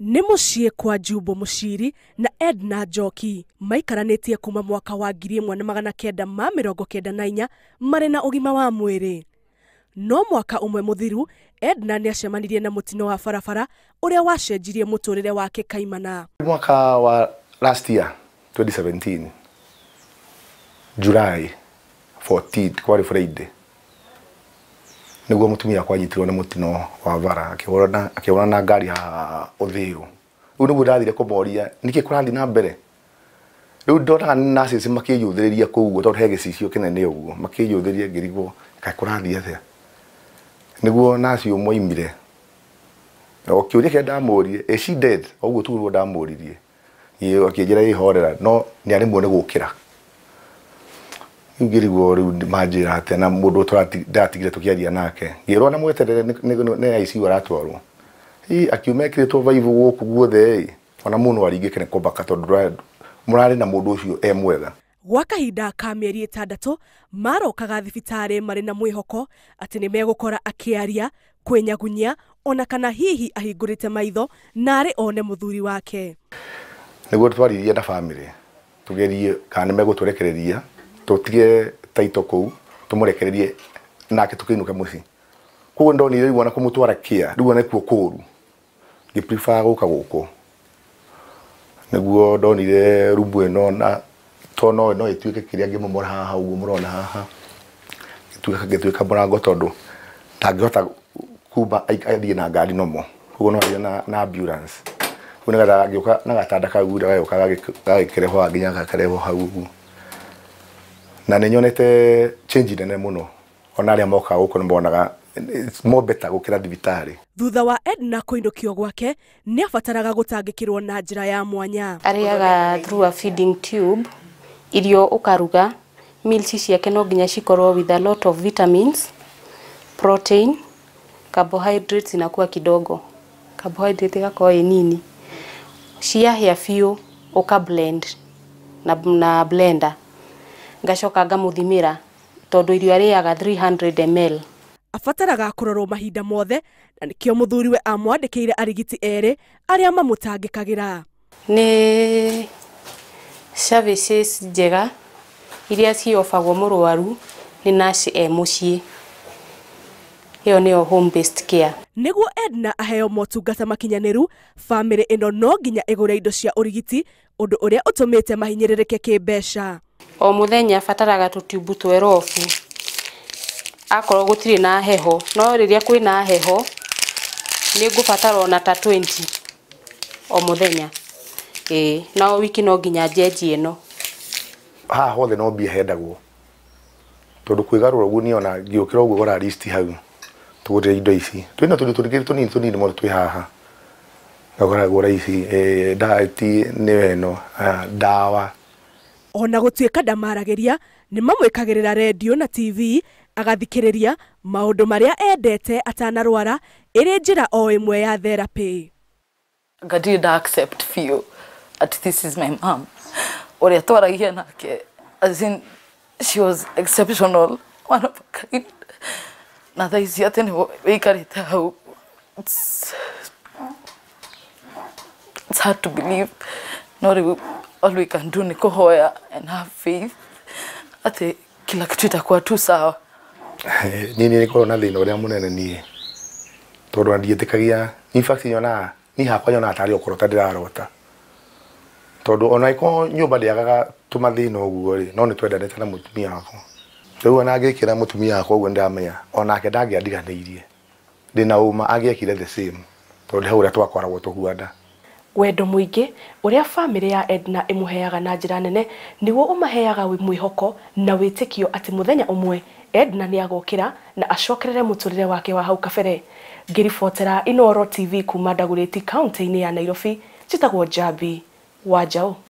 Nĩ mũciĩ kwa Jumbo Muchiri na Edna Njoki maikaranĩtie kuma mwaka wa 1994 marĩ na ũgima wa mwĩrĩ. No mwaka ũmwe mũthiru, Edna nĩacemanirie na mũtino wa barabara ũrĩa wacenjirie mũtũrĩre wake kaimana. Mwaka wa last year 2017 July 14 kwarĩ Friday nĩguo mũtumia wakwa anyitirwo nĩ mũtino wa bara akĩhũrana na ngari haha Ũthĩũ. Rĩu nĩguo ndathire kũmoria nĩkĩ kũrathiĩ na mbere. Rĩu ndonaga nurses makĩyũthĩrĩria kũu ũguo tondũ he gĩcicio kĩnene ũguo makĩyũthĩrĩria ngĩrigwo kaĩ kũrathiĩ atĩa. Nĩguo nurse ũmwe oimire o kĩũria kĩrĩa ndamũririe, is she dead? Ũguo tu nĩguo ndamũririe. Akĩnjĩra ĩhorera no nĩaremwo nĩ gũkĩra. Rĩu ngĩrigwo rĩu manjĩra atĩa na mũndũ ndatigire tũkĩaria nake. Ngĩrwo na mweterere nĩ ICU aratwarwo. Akiuma ekĩrĩtwo vaivu gũkũ guothe ĩ ona mũndũ aringĩke nĩ kũmaka tondũ mũrarĩ na mũndũ ũcio e mwega. Gwa kahinda ka mĩeri 6 marokaga thibitarĩ marĩ na mwĩhoko atĩ nĩ megũkora akĩaria, kwĩnyagunyia ona kana hihi ahingũrĩte maitho na arĩ one mũthuri wake. Nĩguo twaririe na family tugerie kana nĩ megũtũrekereria tũtige taito kũu tũmũrekererie nake tũkĩinũke mũciĩ. Koguo ndonire rĩu ona kũmũtwara kĩa rĩu ona nĩkuo kũũru ngĩ prefer gũka gũkũ. Nĩguo ndonire rumu ĩno na to no ĩtuĩke kĩrĩa ngĩmomora haha ũguo mũrona haha gĩtuĩka mũrango tondũ ndangĩhota kuma athiĩ na ngari nomo koguo no athiĩ na ambulance. Rĩu nĩgetha angĩũka na gatanda kau gagĩũka gagĩkĩrehwo nginya gakarehwo hau ũguo. Na nĩ nyonete change nene mũno ona arĩa mokaga gũkũ nĩ monaga it's more better gũkĩra thibitarĩ. Thutha wa Edna kũinũkio gwake nĩabataraga gũtangĩkĩrwo na njĩra ya mwanya. Arĩaga through a feeding tube, irio ũkaruga, meals ciake no nginya cikorwo with a lot of vitamins, protein, carbohydrates inakuwa kidogo, carbohydrate igakorwo ĩ nini. Ciahĩa biũ ũka blend na blender ngacoka ngamũthimĩra tondũ irio arĩaga 300 ml. Abataraga kũrorwo mahinda mothe na nĩkĩo mũthuriwe amwandĩkĩire arigiti erĩ arĩa mamũtangĩkagĩra. Nĩ services njega iria ciofagwo mũrwaru nĩ nurse e mũciĩ. Ĩyo nĩyo home based care. Nĩguo Edna aheo motungata makinyanĩru, famĩlĩ ĩno no nginya ĩgũre indo cia ũrigiti, ũndũ ũrĩa ũtũmĩte mahinyĩrĩrĩke kĩmbeca. O mũthenya abataraga tũtiubu 12 akorwo gũtirĩ na heho, no rĩrĩa kwĩna heho nĩ ngũbatara ona ta 20 o mũthenya. Na o wiki no nginya njenjie ĩno. Haha hothe no mbia hendagwo tondũ kwĩgarũra ũguo niĩ ona ngĩũkĩra ũguo gora list hau tũgũrĩre indo ici twĩna tũindo tũngĩ tũnini tũnini mũno twĩ haha ngagora gũra ici diet nĩyo ĩno ndawa. Ona gũtuĩka ndamaragĩria nĩ mamwĩkagĩrĩra redio na TV agathikĩrĩria maũndũ marĩa endete atanarwara ĩrĩ njĩra o ĩmwe ya therapy. Ngatire nda accept biũ at this is my mom. Ũrĩa twaragia nake as in she was exceptional, one of a kind. Na thaa ici atĩ nĩ wĩikarĩte hau it's hard to believe. No rĩu all we can do ni kuhoya and have faith atĩ kila kitu itakuwa tu sawa. Niĩ nĩ ngoragwo na thĩna ũrĩa mũnene niĩ tondũ ndiĩtĩkagia, in fact nyonaga niĩ hakwa nyonaga tarĩ o kũrota ndĩrarota tondũ ona angĩkorwo nyũmba ndĩagaga tũmathĩna ũguo rĩ no nĩ twendanĩte na mũtumia wakwa. Rĩu ona angĩkĩra mũtumia wakwa ũguo nĩndĩramenya onake ndangĩandiganĩirie, ndĩna ũma angĩekire the same tondũ hau ũrĩa twakoragwo tũhuana. Wendo mũingĩ ũrĩa famĩlĩ ya Edna ĩmũheaga na njĩra nene nĩguo ũmaheaga mwĩhoko na wĩtĩkio atĩ mũthenya ũmwe Edna nĩagokĩra na acokerere mũtũrĩre wake wa hau kabere. Ngĩribotera Inooro TV kuma Dagoretti kaunti-inĩ ya Nairobi, njĩtagwo Njambi wa Njaũ.